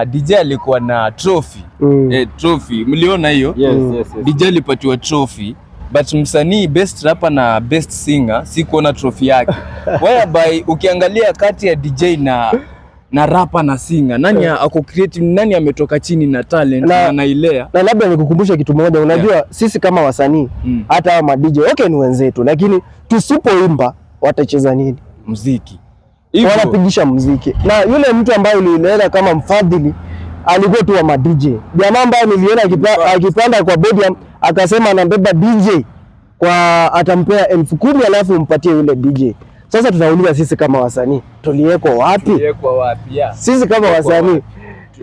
DJ alikuwa na trophy. Eh, trophy. Mliona hiyo? Yes, yes. DJ alipatiwa trophy, but msanii best rapper na best singer sikuona trophy yake. Whereby ukiangalia kati ya DJ na rapper na singer, nani ako creative, nani ametoka chini na talent na anailea? Na labda nikukumbushe kitu moja, unajua sisi kama wasanii, hata hawa ma DJ, okay, ni wenzetu, lakini tusipoimba watacheza nini? Muziki. Hivyo Wanapigisha muziki, na yule mtu ambaye ulieleza kama mfadhili alikuwa tu wa ma DJ. Jamaa ambaye niliona akipanda kwa podium akasema anambeba DJ kwa atampea 10,000 alafu umpatie yule DJ. Sasa tunauliza, sisi kama wasanii tuliwekwa wapi? Tuliwekwa wapi? Yeah. Sisi kama wasanii.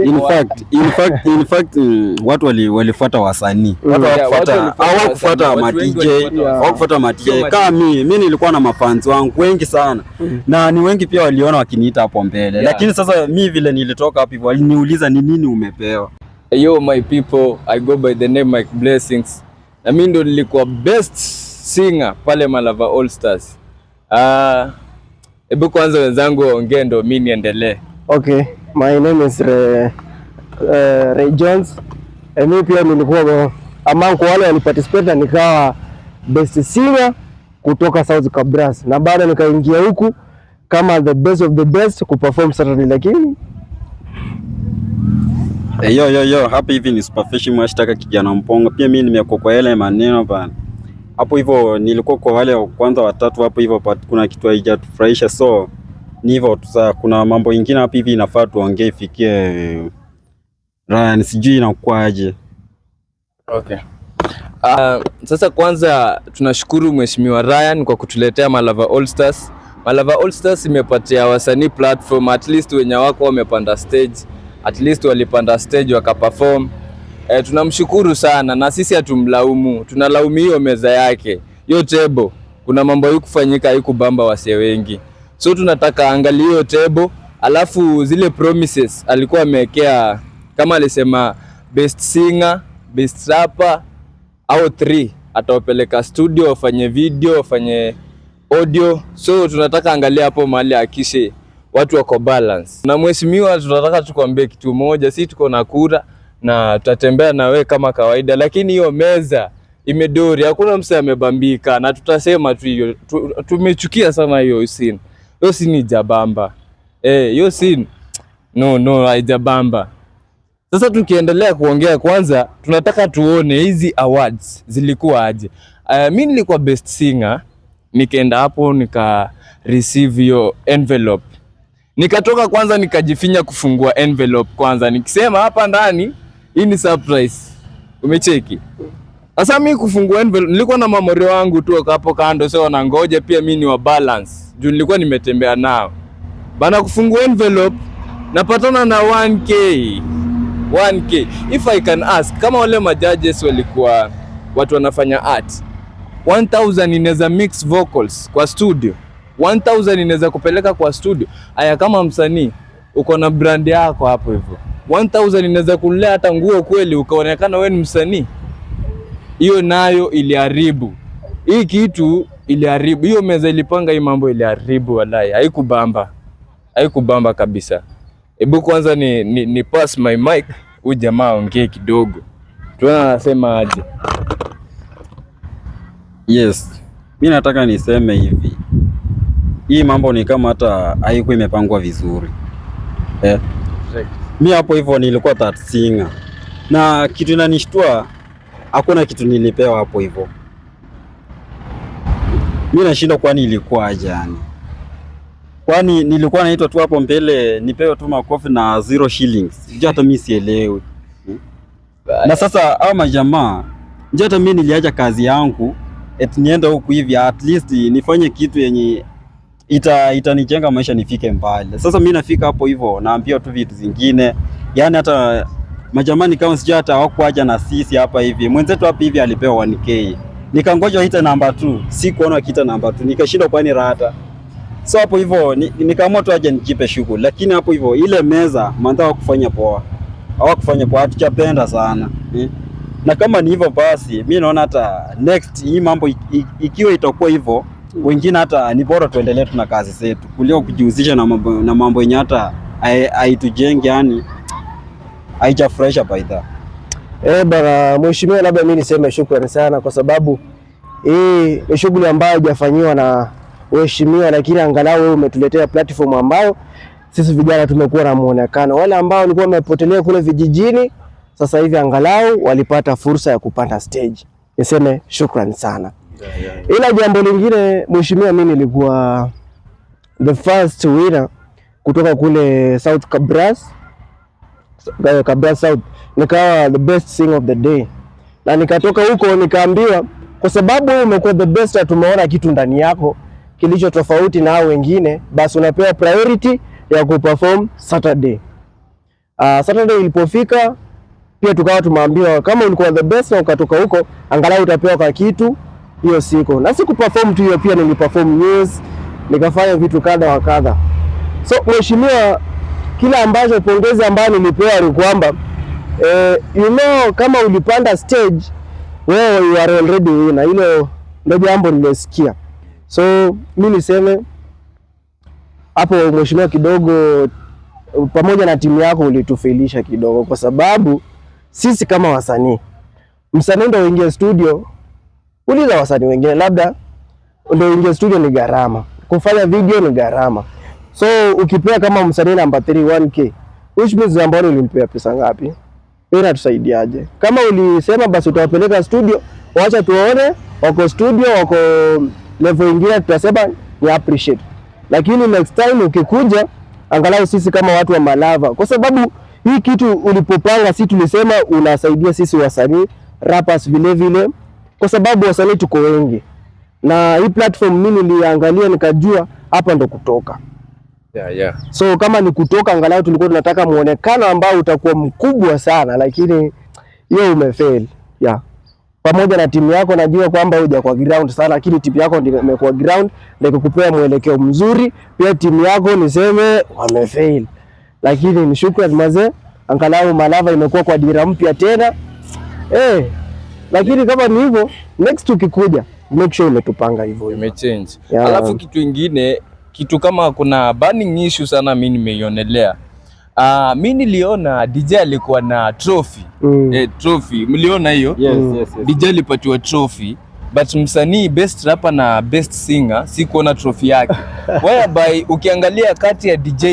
In fact, watu walifuata wasanii. Watu Yeah, watu hawakufuata walifuata hawakufuata wasanii. ma Watu wengi DJ, walifuata wasanii. hawakufuata ma Sio DJ. ma Kama mi nilikuwa na mafans wangu wengi sana na ni wengi pia waliona wakiniita hapo mbele. Lakini sasa mi vile nilitoka hapo hivyo waliniuliza, "Ni nini umepewa?" Yo, my people, I go by the name Mike Blessings. Na mimi ndo nilikuwa best singer pale Malava All Stars. Ah, hebu kwanza wenzangu waongee ndo mimi niendelee. Okay, my name is Ray Jones. Mi pia nilikuwa among kwa wale waliparticipate na nikawa best singer kutoka South Kabras, na bado nikaingia huku kama the best of the best kuperform Saturday, lakini Hey, yo yo yo, hapa hivi ni Superfish #KijanaMpongo. Pia mimi nimekuwa kwa yale maneno bana. Hapo hivyo nilikuwa kwa wale wa kwanza watatu hapo hivyo, but kuna kitu haijatufurahisha, so ni hivyo tu. Sasa kuna mambo ingine hapa hivi inafaa tuongee ifikie Ryan, sijui inakuwaje. Okay. Sasa kwanza tunashukuru Mheshimiwa Ryan kwa kutuletea Malava All Stars. Malava All Stars imepatia wasanii platform, at least wenye wako wamepanda stage, at least walipanda stage wakaperform. Eh, tunamshukuru sana na sisi hatumlaumu, tunalaumu hiyo meza yake, hiyo table. Kuna mambo haikufanyika, haikubamba wasee wengi, so tunataka angalie hiyo table, alafu zile promises alikuwa amewekea, kama alisema best singer, best rapper au three atawapeleka studio wafanye video, wafanye audio. So tunataka angalia hapo mahali akishe watu wako balance. Na mheshimiwa, tunataka tukwambie kitu moja, si tuko na kura na tutatembea na we kama kawaida, lakini hiyo meza imedori, hakuna mse amebambika, na tutasema tu hiyo tumechukia sana hiyo scene. Hiyo scene haijabamba. Eh, hiyo scene, no no, haijabamba. Sasa tukiendelea kuongea, kwanza tunataka tuone hizi awards zilikuwa aje. Mi nilikuwa best singer, nikaenda hapo nika receive hiyo envelope. Nikatoka kwanza nikajifinya kufungua envelope kwanza, nikisema hapa ndani hii ni surprise. Umecheki? Sasa mi kufungua envelope nilikuwa na mamorio wangu tu hapo kando, sio wanangoja pia mi ni wa balance juu nilikuwa nimetembea nao bana. Kufungua envelope napatana na 1K, 1K. If I can ask, kama wale majudges walikuwa watu wanafanya art, 1000 inaweza mix vocals kwa studio, 1000 inaweza kupeleka kwa studio. Aya, kama msanii uko na brand yako hapo hivyo, 1000 inaweza kulea hata nguo kweli, ukaonekana wewe ni msanii? Hiyo nayo iliharibu hii kitu, iliharibu hiyo meza, ilipanga hii mambo, iliharibu walai, haikubamba, haikubamba kabisa. Hebu kwanza ni pass my mic, huyu jamaa aongee kidogo, tuone anasema aje. Yes, mi nataka niseme hivi, hii mambo ni kama hata haikuwa imepangwa vizuri, eh. Mi hapo hivyo nilikuwa third singer na kitu inanishtua, hakuna kitu nilipewa hapo hivyo. Mi nashindwa, kwani ilikuwaje yani? Kwani nilikuwa naitwa tu hapo mbele nipewe tu makofi na 0 shillings? Sijui, hata mi sielewi. Na sasa hao majamaa, ndio hata mi niliacha kazi yangu eti niende huku hivi at least nifanye kitu yenye itanijenga maisha nifike mbali. Sasa mi nafika hapo hivyo naambiwa tu vitu zingine, yaani hata majamani kama sijui hata hawakuaja na sisi hapa hivi. Mwenzetu hapa hivi alipewa 1K, nikangoja waite namba 2, sikuona wakiita namba 2, nikashindwa kwani rata. So hapo hivyo nikaamua tu aje nijipe shughuli, lakini hapo hivyo ile meza mandha hawakufanya poa, hawakufanya poa, hatujapenda sana, eh. Na kama ni hivyo basi, mi naona hata next hii mambo ikiwa itakuwa hivyo, wengine hata ni bora tuendelee tu na kazi zetu kuliko kujihusisha na mambo yenye hata haitujengi yani. Haijafurahisha by the. Eh, bana mheshimiwa, labda mimi niseme shukrani sana kwa sababu hii ni shughuli ambayo haijafanyiwa na mheshimiwa, lakini angalau wewe umetuletea platform ambayo sisi vijana tumekuwa na muonekano. Wale ambao walikuwa wamepotelea kule vijijini, sasa hivi angalau walipata fursa ya kupanda stage. Niseme shukrani sana. Ila jambo lingine mheshimiwa, mimi nilikuwa the first winner kutoka kule South Kabras, Kabras South, nikawa the best singer of the day, na nikatoka huko nikaambiwa, kwa sababu wewe umekuwa the best na tumeona kitu ndani yako kilicho tofauti na hao wengine, basi unapewa priority ya kuperform Saturday. Saturday ilipofika pia tukawa tumeambiwa kama ulikuwa the best na ukatoka huko, angalau utapewa kwa kitu hiyo siku. Na siku perform tu hiyo, pia niliperform news, nikafanya vitu kadha wa kadha. So mheshimiwa, kila ambacho pongezi ambayo nilipewa ni kwamba kama ulipanda stage wewe you are already winner. Hilo ndio jambo nilisikia. So mi niseme hapo mheshimiwa, kidogo pamoja na timu yako ulitufilisha kidogo, kwa sababu sisi kama wasanii, msanii ndio uingie studio, uliza wasanii wengine, labda ndio uingie studio ni gharama, kufanya video ni gharama. So ukipewa kama msanii namba 3 1K, which means ambao ulimpea pesa ngapi? Hiyo inatusaidiaje? Kama ulisema basi utawapeleka studio, wacha tuone wako studio, wako level ingine, tutasema ni appreciate. Lakini next time ukikuja, angalau sisi kama watu wa Malava, kwa sababu hii kitu ulipopanga, si tulisema unasaidia sisi wasanii rappers vile vile, kwa sababu wasanii tuko wengi, na hii platform mimi niliangalia nikajua hapa ndo kutoka. So kama ni kutoka, angalau tulikuwa tunataka muonekano ambao utakuwa mkubwa sana, lakini hiyo umefail. Yeah. Pamoja na timu yako najua kwamba huja kwa ground sana, lakini timu yako ndio imekuwa ground na ikakupea mwelekeo mzuri. Pia timu yako niseme wamefail, lakini ni shukrani mazee, angalau Malava imekuwa kwa dira mpya tena lakini kama ni hivyo, next ukikuja make sure umetupanga hivyo hivyo. Imechange. Yeah. Alafu kitu ingine, kitu kama kuna burning issue sana mi nimeionelea. Mi niliona DJ alikuwa na trophy. Trophy. Mliona hiyo? Yes, Mm. yes. DJ alipatiwa trophy but msanii best rapper na best singer si kuona trophy yake. Whereby ukiangalia kati ya DJ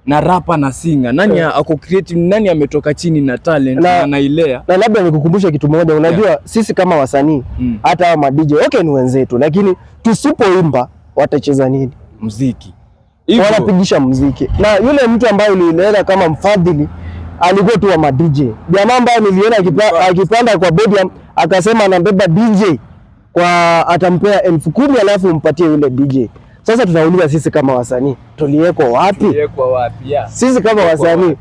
na rapper na singer, nani ako creative, nani ametoka chini na talent na anailea? Na labda nikukumbushe kitu moja, unajua sisi kama wasanii hata hao ma DJ okay ni wenzetu, lakini tusipoimba watacheza nini? Muziki. Hivyo. Wanapigisha muziki, na yule mtu ambaye ulieleza kama mfadhili alikuwa tu wa ma DJ. Jamaa ambaye niliona akipanda kwa podium akasema anabeba DJ kwa atampea 10,000 alafu umpatie yule DJ. Sasa tunauliza sisi kama wasanii tuliwekwa wapi? Tuliwekwa wapi? Yeah. Sisi kama wasanii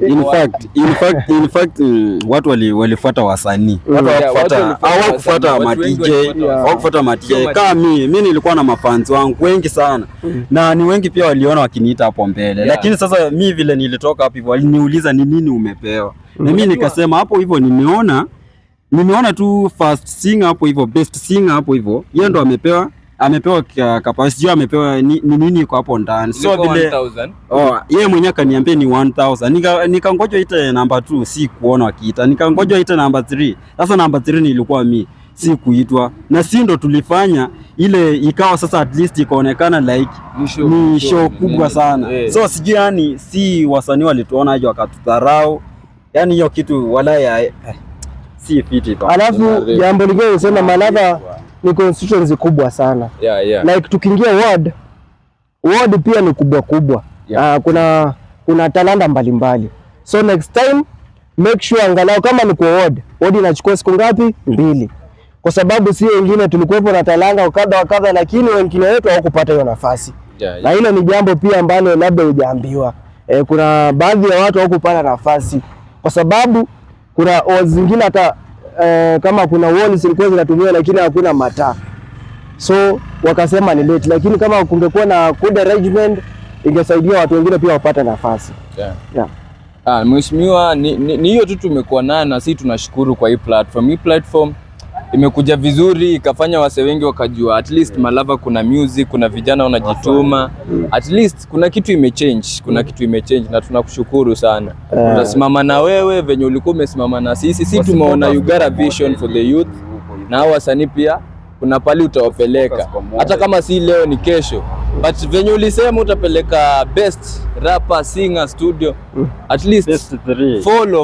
In fact, watu walifuata wasanii. Watu Yeah, watu hawakufuata walifuata hawakufuata wasanii. ma Watu wengi DJ, walifuata wasanii. hawakufuata ma DJ. Sio ma Kama mi nilikuwa na mafans wangu wengi sana na ni wengi pia waliona wakiniita hapo mbele. Lakini sasa mi vile nilitoka hapo hivyo waliniuliza ni nini umepewa. Na mi nikasema hapo hivyo nimeona tu first singer hapo hivyo, best singer hapo hivyo. Yeye ndo amepewa capacity, sijui amepewa ni nini iko hapo ndani. So Ilikuwa vile 1000. Oh, yeye mwenyewe akaniambia ni 1000. Nikangoja ite namba 2, si kuona wakiita. Nikangoja ite namba 3. Sasa namba 3 nilikuwa mi, si kuitwa. Na si ndo tulifanya ile ikawa sasa at least ikaonekana like Ni show, ni show, show ni kubwa nini. sana. So sijui yani si wasanii walituona aje wakatudharau. Yani hiyo kitu wala ya si fiti pa. Alafu jambo lingine nisema Malava ni constituency kubwa sana. Like tukiingia ward, ward pia ni kubwa kubwa. Kuna talanta mbalimbali. So next time make sure angalau kama ni kwa ward, ward inachukua siku ngapi? 2. Kwa sababu si wengine tulikuwepo na talanta kadha wa kadha, lakini wengine wetu hawakupata hiyo nafasi. Na hilo ni jambo pia ambalo labda hujaambiwa. Kuna baadhi ya watu hawakupata nafasi kwa sababu kuna wards zingine hata kama kuna walls zilikuwa zinatumiwa lakini hakuna mataa, so wakasema ni late, lakini kama kungekuwa na good arrangement ingesaidia watu wengine pia wapate nafasi. Yeah. Mheshimiwa, ni hiyo tu tumekuwa nayo na sisi tunashukuru kwa hii platform. Hii platform Imekuja vizuri ikafanya wase wengi wakajua at least Malava kuna music, kuna vijana wanajituma. At least kuna kitu imechange, kuna kitu imechange na tunakushukuru sana. Tutasimama na wewe venye ulikuwa umesimama na sisi. Si tumeona you got a vision for the youth na hao wasanii pia kuna pali utawapeleka, hata kama si leo ni kesho, but venye ulisema utapeleka best rapper, singer studio, at least Best three. Follow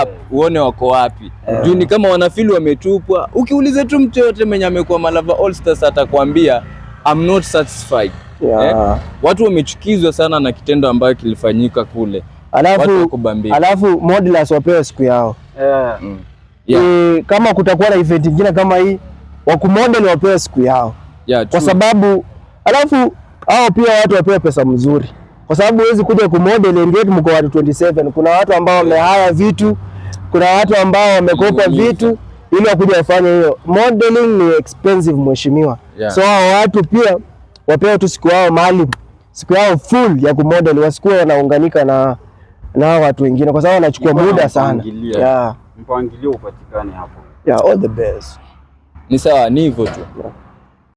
up uone wako wapi, juu ni kama wanafeel wametupwa. Ukiuliza tu mtu yote mwenye amekuwa Malava All Stars atakwambia, "I'm not satisfied." Yeah. Watu wamechukizwa sana na kitendo ambayo kilifanyika kule. Watu Alafu wakubambika. alafu modelers wapewe siku yao. Yeah. E, kama kutakuwa na event nyingine kama hii, wakumodel wapewe siku yao kwa True. sababu alafu hao pia watu wapewe pesa mzuri, kwa sababu huwezi kuja kumodel and yet mko watu 27. Kuna watu ambao wamehire vitu, kuna watu ambao wamekopa vitu ili wakuja wafanye hiyo modeling. Ni expensive, mheshimiwa. Yeah. So hao watu pia wapewe tu siku yao maalum, siku yao full ya kumodel, wasikuwe wanaunganika na hao watu wengine, kwa sababu wanachukua Ikuwa na muda sana. mpangilio. Yeah. Mpangilio upatikane hapo. Yeah, all the best. Ni sawa, ni hivyo tu.